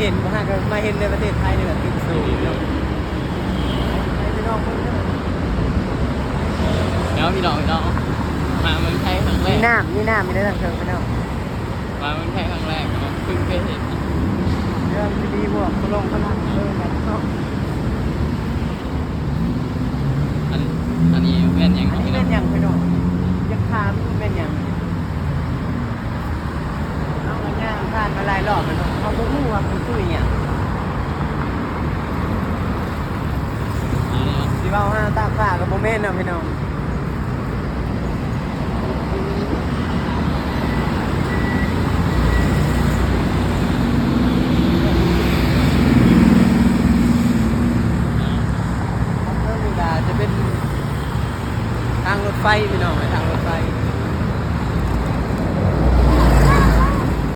ເຫັນບໍ່ ຫາກໍມາເຫັນໃນປະເທດໄທນີ້ແຫຼະ ຕື່ນໂຕເນາະ ໃຫ້ພີ່ນ້ອງເບິ່ງເດີ. ແລ້ວພີ່ນ້ອງ ພີ່ນ້ອງ ມາເມືອງໄທຄັ້ງແລກ ມີນ້ຳ ມີນ້ຳຢູ່ໃນທາງເທິງພີ່ນ້ອງ. ມາເມືອງໄທຄັ້ງແລກເນາະ ເພິ່ງເຄີຍເຫັນ. ເລື່ອງທີ່ມີພວກຝຣັ່ງ ຝຣັ່ງເບິ່ງກັນເນາະ. ອັນ ອັນນີ້ແມ່ນຫຍັງ? ອັນນີ້ແມ່ນຫຍັງພີ່ນ້ອງ? ຢາກຖາມ ແມ່ນຫຍັງ? ເຮົາກໍຍ່າງຜ່ານມາຫຼາຍຮອບແລ້ວເນາະ ເຮົາບໍ່ຮູ້ວ່າເຂົາຊື່ຫຍັງ. ຊິເວົ້າຫາຕາກຜ້າກໍບໍ່ແມ່ນເນາະພີ່ນ້ອງ. ທາງເທິງນີ້ກໍຈະເປັນທາງລົດໄຟພີ່ນ້ອງ.